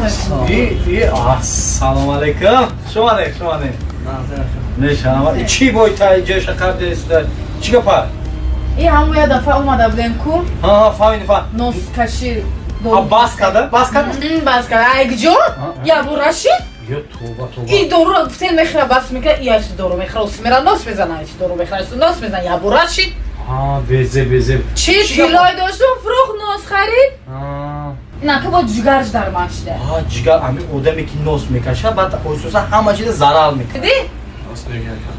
Алейкум. Ассалому алейкум. Шумо шумо. Мешава. Чӣ бой та ҷоша қабд суда? Чӣ гапа? И ҳамон я дафъа омада будем ку. Ҳа, фаҳмидем, фаҳм. Нос каши. А бас када? Бас када? Бас када. Ай куҷо? Я бу Рашид? Ё тоба, тоба. И дору гуфтем мехра бас мека, и айсу дору мехра, ус мера нос мезана, айсу дору мехра, айсу нос мезана. Я бу Рашид. А, безе, безе. Чӣ тилой доштум, фурӯх нос харид? На ки бо ҷигарш дар ман шида. А, ҷигар, ами одаме ки нос мекаша, баъд ососа ҳама чиза зарар мекунад. Дидӣ? Нос мекашад.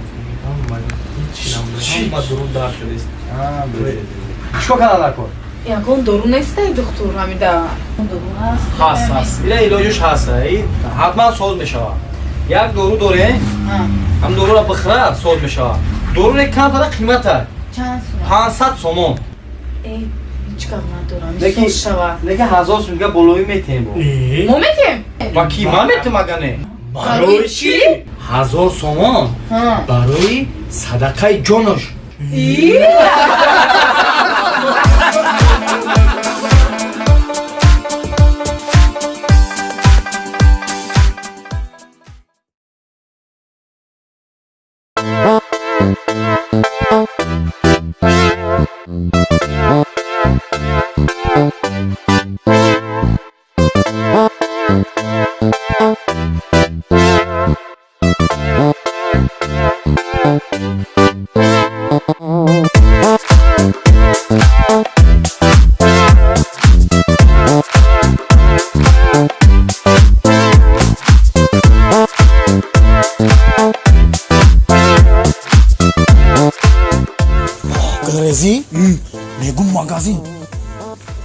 Ҳама дурун дар шудааст. А, безе. Чикор кардан накун? Ягон дору нестай, духтур, ҳамида. Дору ҳаст? Ҳаст, ҳаст. Ила илоҷаш ҳаст. Ҳатман соз мешавад. Як дору дорем, ҳам доруро бихӯра, соз мешавад. Дору не камтара қимата. Чанд сум? 500 сомон. Э, ҳеҷ гап надорам. Лекин Соз шавад. Лекин 1000 сум дига болоӣ метем бо. Мо метем? Ба ки ман метем ага не? Барои чӣ? 1000 сомон барои садақаи ҷонош. Грези мегум магазин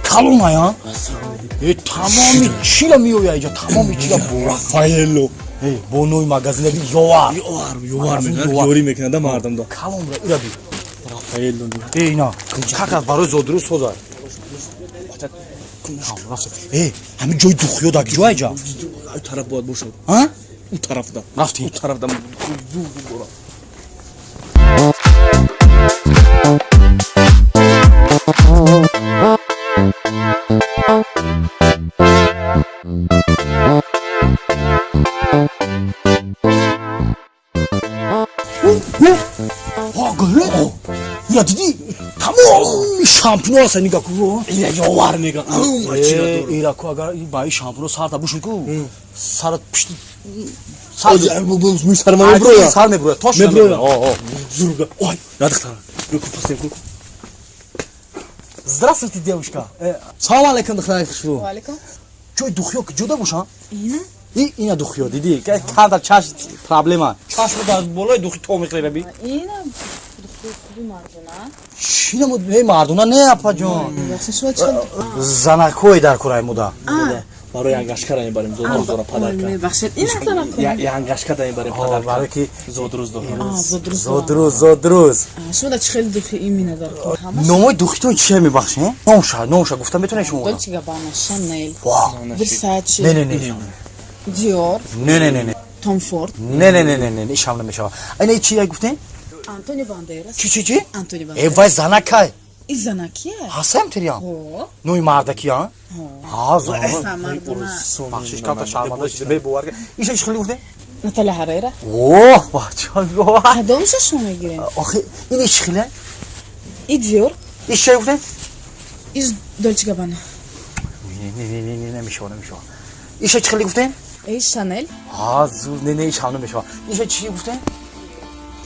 калоная, э, тамоми чила меоя иҷа, тамоми чила. Рафаэлло. Э, бо нои магазина би, ёвар. Ёвар, ёвар мекунад, ёрӣ мекунад мардумда. Калонра ира би. Рафаэлло. Э, ина как аз барои зодрӯз созад. Э, ҳамин ҷои духиё дар ҷо иҷа? Ай тараф бояд бошад. А? У тарафда. Рафтем. У тарафда. Зур. Ира дидӣ, тамоми шампуно аст, нига ку. Ира ёвар мега. Ира ку, агар ба ин шампуно сарта бушуд ку, сарат пишти. Сар меброя. Сар меброя, тош меброя. Зурга. Ой, надихтара. Здравствуйте, девушка. Салом алейкум, духтари хушрӯ. Ва алейкум. Ҷои духиё ки ҷуда бошам? Ина? И ина духиё дидӣ? Камтар чашм проблема. Чашм дар болои духи то мехӯрӣ би. Ина духи хуби мардона. Чӣ намуд? Не мардона, не, апаҷон. Занакҳое дар кораи муда. Барои янгашкара мебарем, зодрӯз дора падарка. Мебахшед, ина занакҳо. Янгашкада мебарем падарка. Барои ки зодрӯз дора. Зодрӯз, зодрӯз. Шумо да чӣ хеле духи имина дар кор? Номои духитон чия мебахшед? Номша, номша гуфта метавонед шумо? Dolce Gabbana, Chanel, Versace. Не, не, не. Dior. Не, не, не, не. Tom Ford. Не, не, не, не, не, ишам намешавад. Ина чи гуфтем? Антонио Бандерас. Чӣ, чӣ, чӣ? Антонио Бандерас. Э, вай занакай. И занакия? Ҳастам тириям. Ҳо. Нуи мардакия? Ҳа, мардона. Бахшиш, камта шарманда шуда, бебовар. Иша чӣ хеле гуфтем? Наталия Ҳарера. Оҳ, бача. Кадомша шумо мегирем? Охи, ин чӣ хеле? И Dior. Иш чӣ гуфтем? Иш Dolce Gabbana. Не, не, не, не, намешава, намешава. Иша чӣ хеле гуфтем? Иш Chanel. Ҳа, зур, не, не, иш ҳам намешава. Иша чӣ гуфтем?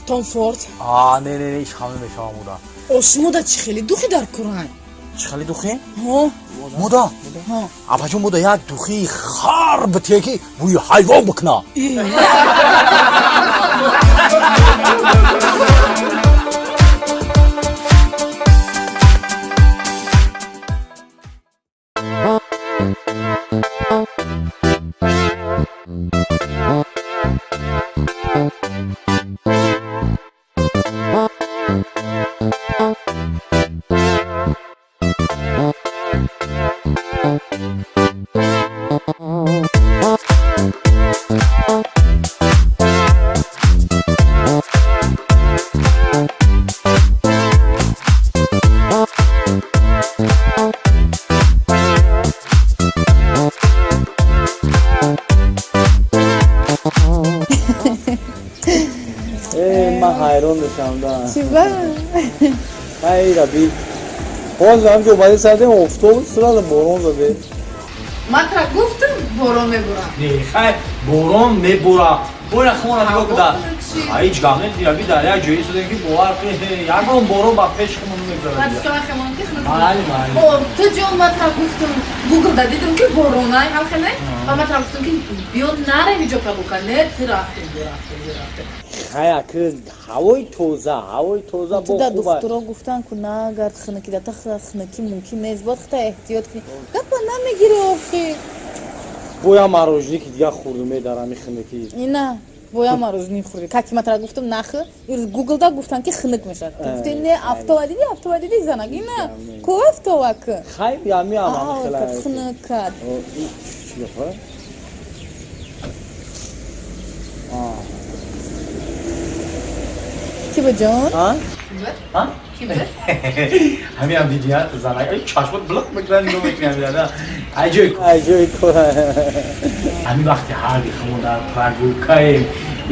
Tom Ford. А, не, не, не, иш ҳам намешава муда. О, шумо да чӣ хеле духи дар курай? Чӣ хеле духи? Ҳо. Муда? Ҳо. Апаҷон, муда як духи хар битие ки бӯи ҳайвон бикуна. Ман ҳайрон мешавам да. Чӣ ба? Ай раби. Боз ҳам ҷо баъди сардем офтоб сразу борон заде. Ман тра гуфтам борон мебурам. Не, хай борон мебура. Бора хона нигоҳ куда. Ҳеҷ гап не, раби дар як ҷое истодем ки бовар кунед, ягон борон ба пеш хумон мегузарад. Ман дӯстона хемон ки хунук. Майли, майли. О, ту ҷон ман тра гуфтам Google да дидам ки боронай ҳам хеле. Ва ман тра гуфтам ки биё нарем иҷо прогулка. Не, ту рафтем, биё рафтем, биё рафтем. Хай аки ҳавои тоза, ҳавои тоза Ту бо да хуба. духтуро гуфтан ку нагард хунукӣ да та хунукӣ мумкин нест, бояд худта эҳтиёт кунӣ. Гапа намегирӣ охи. Боя мороженое ки дига хӯрдум дар ҳами хунукӣ. Ина боя мороженое хӯрдӣ. Как ма тра гуфтам нахӯ, ирӯз Google да гуфтан ки хунук мешавад. Ту гуфтӣ не, афтова дидӣ, афтова дидӣ занак. Ина ку афтова ку. Хай ями ҳам ҳами хела. Хунук кард. Чӣ гапа? Ки ба ҷон? А? А? Ки буд? Ҳамин ҳам дидӣ, ҳа, занак. Ай чашмот блок мекунад, нигоҳ мекунад, да. Ай ҷои Ай ҷои кор. Ҳамин вақти ҳарби хумон дар прогулкаем,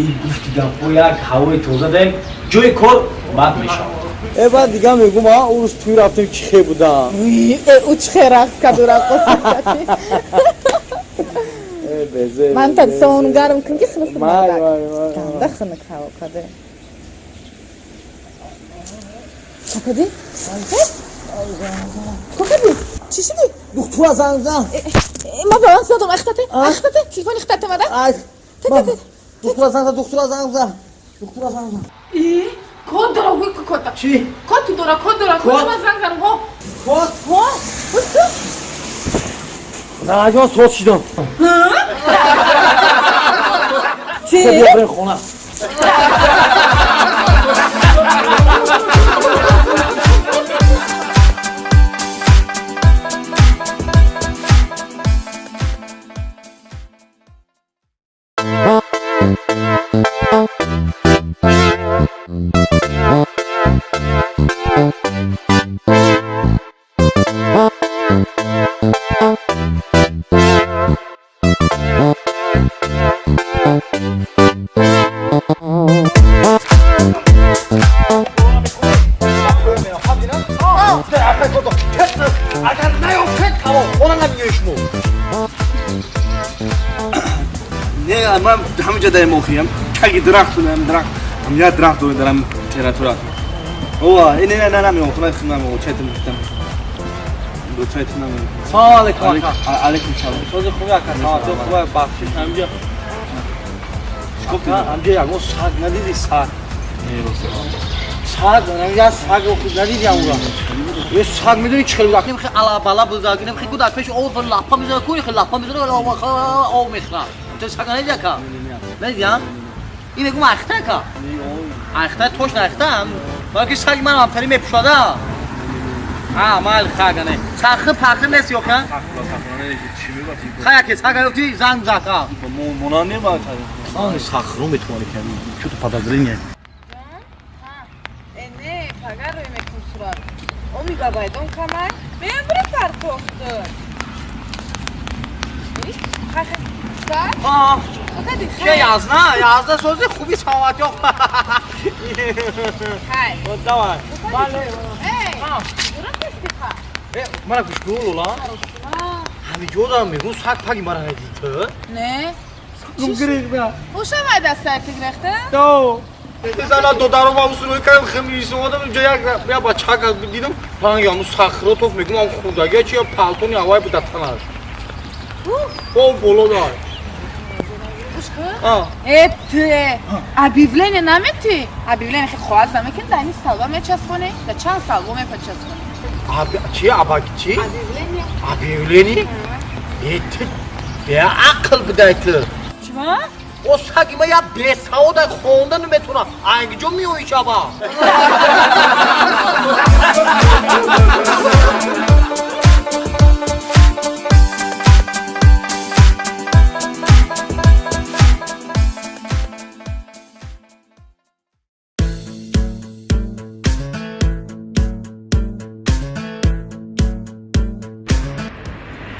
ин гуфти гапҳо як ҳавои тоза даем, ҷои кор бад мешавад. Э баъд дига мегум, а ӯ рӯз тӯй рафтем чӣ хе будам. Э, ӯ чӣ хе рақс карду раққосӣ кард. Э безе. Ман та совун гарм кун ки хунук Май, мардак. май, май. Ганда хунук ҳаво каде. Кади? Кукади? Чӣ шуди? Духтура занг зан. Ма ба ман содам ахтате, ахтате, телефони хтате мада? Ай. Духтура занг зан, духтура занг зан. Духтура занг зан. И, код дора, гуй ку кода. Чӣ? Код ту дора, код дора, код Код? ман занг занам, ҳо. Код? Ҳо. Занаҷон соз шидам. Чӣ? Хоб биё бирем хона. Агар наёфтед, тамом, хона намеёи шумо. Не, ман ҳаминҷа даем охиям. Таги дарахт дорам, дарахт. Ҳам як дарахт дорем дарам территория. Ова, не не не не, хона хона чайтам гуфтам. Чайтам намеём. Салом алейкум ака. Алейкум салом. Сози хуби ака, саломатӣ хуба, бахшиш ҳаминҷа. Ака, ҳаминҷа ягон саг надидӣ саг? Саг, ҳаминҷа саг худ надидӣ ҳамура? Е саг медонӣ чӣ хел буд? Хел алабала буд, хел ку дар пеши об лаппа мезанад, ку хел лаппа мезанад, об мехӯрад. Ту саг надидӣ ака? Надидӣ, а? Ин мегум ахта ака. Ахта точно ахта. Балки саги ман ҳамтари мепӯшада. А, майли хага не. Сахи пахи нест ё ка? Хай аке сага ёфти занг зака. Монанд не ба Ан сахру метавони ками. Чё-то подозрение. Э, не, пагар рӯй мекун сурат. Оми бабайдон камай. Меям бира партохт. А, че язна, язна сози хуби саломатӣ. Хай. Давай. Эй, дура кашти ха. Э, мара гӯш кун Лола. Ҳамин ҷо дорам мегум саг паги мара надидӣ ту? Не. Гум гирехта. Ҳушамай дастаи ти гирехта? То. Зана додаро ва усулой кардам химис омадам инҷо як я бачак дидам ранги ҳамун сахротов мегум ам хурдагия чи палтони ҳавай буд дар танаш. О боло дар. Гӯш кун. А. Э, ту объявление наметӣ? Объявление хе хоаз намекунӣ, дар ин столба мечаспонӣ, дар чанд столба мепачаспонӣ? Аб чи абак чи? Объявление. Объявление? Э ту беақл будай ту. Чима? О саги ма я бесавода хонда наметавонам. Айгиҷо меоӣ шаба?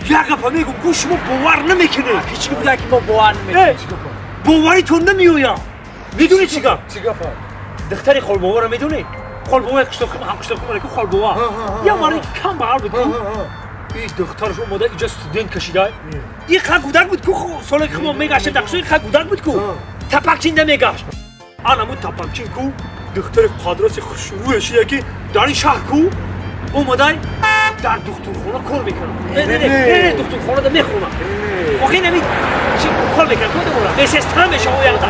Як гапа мегум, ку шумо бовар намекунед. Ҳеҷ ки буда ки мо бовар намекунем. Боваритон намеояд. Медуни чӣ гап? Чӣ гапа? Духтари холбобаро медуни? Холбобаи қишлоқи ҳамқишлоқи ку холбоба. Я мараи кам бағал буд ку. И духтараш омода иҷа студент кашида. И ха гудак буд ку, соле ки мо мегаштем дар қишлоқ, ха гудак буд ку. Тапакчинда мегашт. Анаму тапакчин ку, духтари қадроси хушрӯе шида ки дар ин шаҳр ку омадай дар духтурхона кор мекунад. Не, не, не, духтурхонада мехонад. Охи нами чи кор мекунад ку одамора? Медсестра мешава оянда.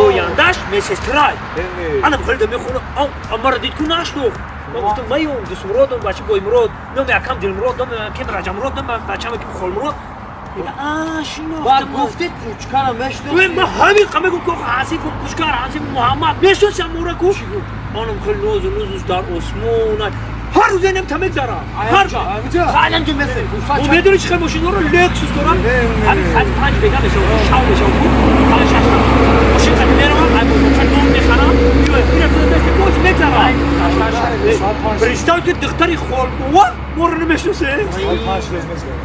Ояндаш медсестра. Ана хеле мехонад. Амара дид ку нашнохт. Ман гуфтам майом Дусмуродом, бача Боймурод, номи акам Дилмурод, номи акам Раҷамурод, номи бачам акам Холмурод. А, шинохтам. Баъд гуфти кучкара мешнохти? Ман ҳамин қа мегум ку Ҳасиф кучкар, Ҳасиф Муҳаммад. Мешносам ӯра ку? Онам хеле нозу нозуш дар осмон. Ҳар рӯз инам та мегзара. Ҳар Ҳаминҷо месел. Ӯ медони чӣ хел мошинҳоро Лексус дорам? Ҳамин соати 5 бега мешава, шав мешава ку. Ҳама шаш мошин қати меравам, ай бозорча нон мехарам, меоям, места боз мегзара. Представь ки духтари холбова моро намешносе.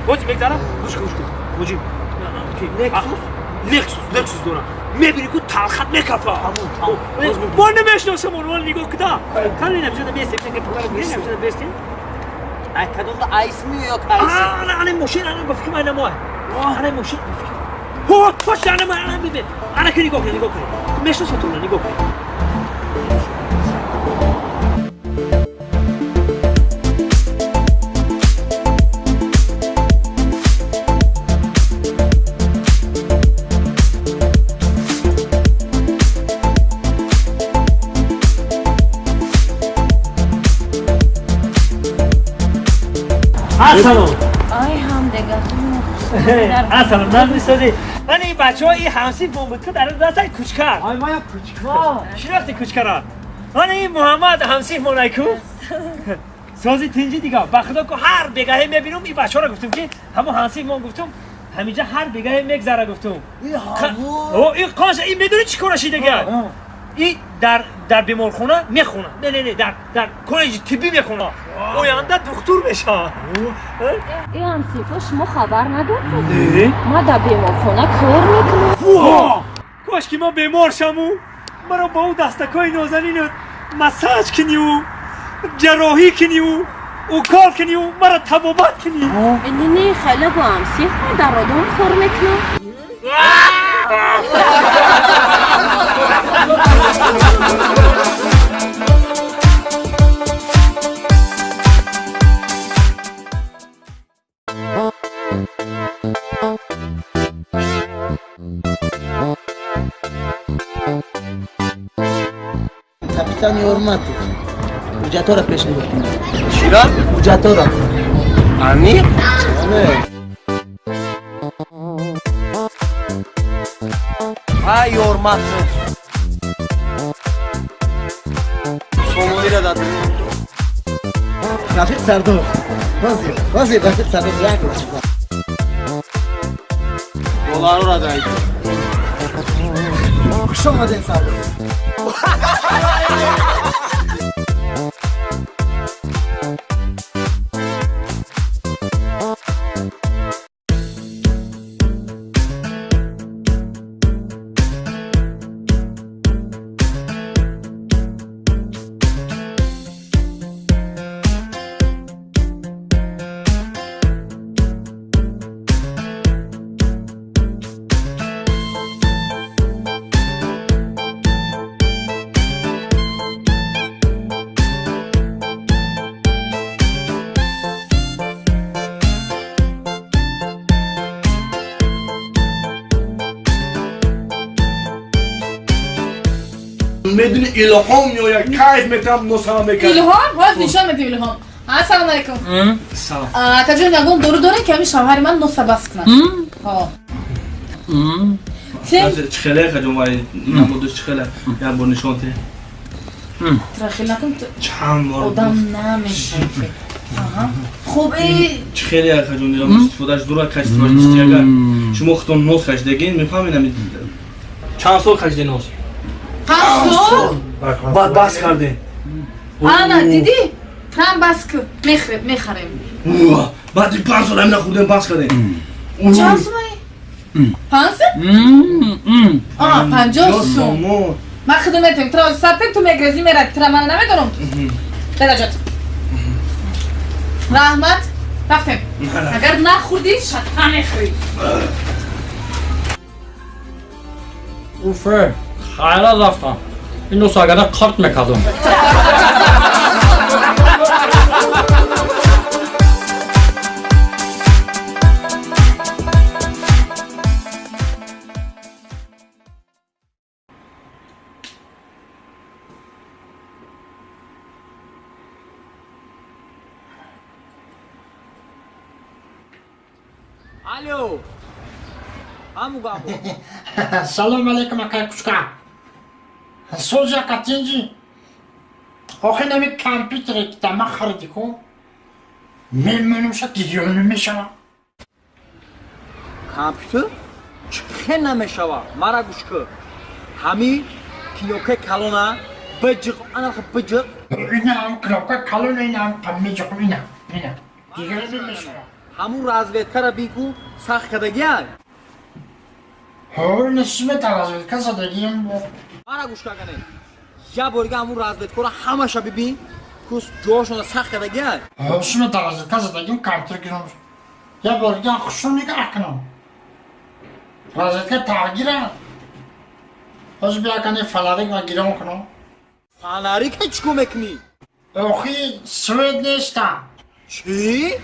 Боз мегзара? Гӯш гӯш кун. Муҷиб. Лексус? Лексус, Лексус дорам. Мебини ку талхат мекафа. Мо намешносам онро, нигоҳ куда. Кани намшада бестем, намшада бестем. Ай кадомда айсми ё кайси? Ана ана мошин, ана ба фикр ман намой. Ана мошин. Ҳо, тош ана ман ана бибин. Ана ки нигоҳ кун, нигоҳ кун. Мешносам туро, нигоҳ кун. Ассалом. Ай ҳам дега. Ассалом, нағз истодӣ. Ман ин бачаҳо ин ҳамсинфмон буд ку дар дастаи кучкар. Ай мая кучкар. Шинохти кучкара? Ман ин Муҳаммад ҳамсинфмон ай ку. Сози тинҷи дига. Ба худо ку ҳар бегаҳе мебинум ин бачаҳоро гуфтум ки ҳамон ҳамсинфмон гуфтум ҳаминҷа ҳар бегаҳе мегзара гуфтум. Ин ҳамон. О, ин қоша ин медонӣ чӣ кора шидага? И дар беморхона мехонад. Не, не, не, дар коллеҷи тиббӣ мехонад. Оянда духтур мешавад. Ин ҳамсинфо шумо хабар надоред? Не. Ман дар беморхона кор мекунам. Во! Кош ки ман бемор шаму, маро бо ӯ дастакҳои нозанину массаж куниву, ҷарроҳӣ куниву, укол куниву, маро табобат кунӣ. Не, не, хеле бо ҳамсинф ман дар одам кор мекунам. Капитан Ёрматов. Ҳуҷҷатҳоро пешниҳод кунед. Чира? Ҳуҷҷатҳоро. Амиқ? Не. Ай Ёрматов. Сомонира дад. Рафиқ Сардор. Ҳозир, ҳозир Рафиқ Сардор як рӯз. Долларро даид. Хуш омадед, Сардор. Медуни илҳом меояд, кайф метам, носама мекард. Илҳом? Ҳоз нишон медиҳем илҳом. Ассалому алайкум. Салом. Акаҷон, ягон дору дорем ки ҳамин шавҳари ман носа бас кунад? Ҳо. Тем? Чӣ хеле акаҷон, вай намудаш чӣ хеле? Як бор нишон те. Трахил накун. Чанд бор. Одам намешавад. Аҳа. Хуб, Чӣ хеле акаҷон, дилам истифодааш дура, качествоаш чисти агар. Шумо худтон нос кашидагин, мефаҳмед ами чанд сол кашиде нос? 5 сол? Баъд бас кардем. Ана, дидӣ? Трам бас ку, мехарем, мехарем. Баъди 5 сол ҳамина хӯрдем, бас кардем. Чанд сумаи? 5 сум? А, 50 сум. Ман худам метем, тура сарпем, ту мегрези меради, тура ман намедонам. Дараҷат. Раҳмат, рафтем. Агар нахӯрдӣ, шатта мехӯрӣ. Уфе, хайра рафтам. Ино сагара қарт мекардам. Алло. Ҳаму гапо. Салом алейкум, акай кучка. Сози ака тинҷи. Охи нами компютере ки дама хариди ку. Мемонумша гирён намешава. Компютер? Чӣ хел намешава? Мара гӯш кун. Ҳами кнопкаи калона биҷиқ, анаха биҷиқ. Инам кнопка калона, инам меҷиқу ина. Ина. Гирён намешава. Ҳамун разведкара бигӯ сахт кардагиай. Ҳо, несимета разведка задагиам. Мара гӯш кагане. Я борига ҳамун разведкора ҳамаша бибин, кус ҷоашона сахт кардагиай. Ҳо, симета разведка задагиам компютер гирён. Я борига хушум нигаҳ кунам. Разведка тағйира. Ҳозир бия кани фонарик ма гирён кунам. Фонарика чӣ кор мекунӣ? Охи свет неста. Чӣ?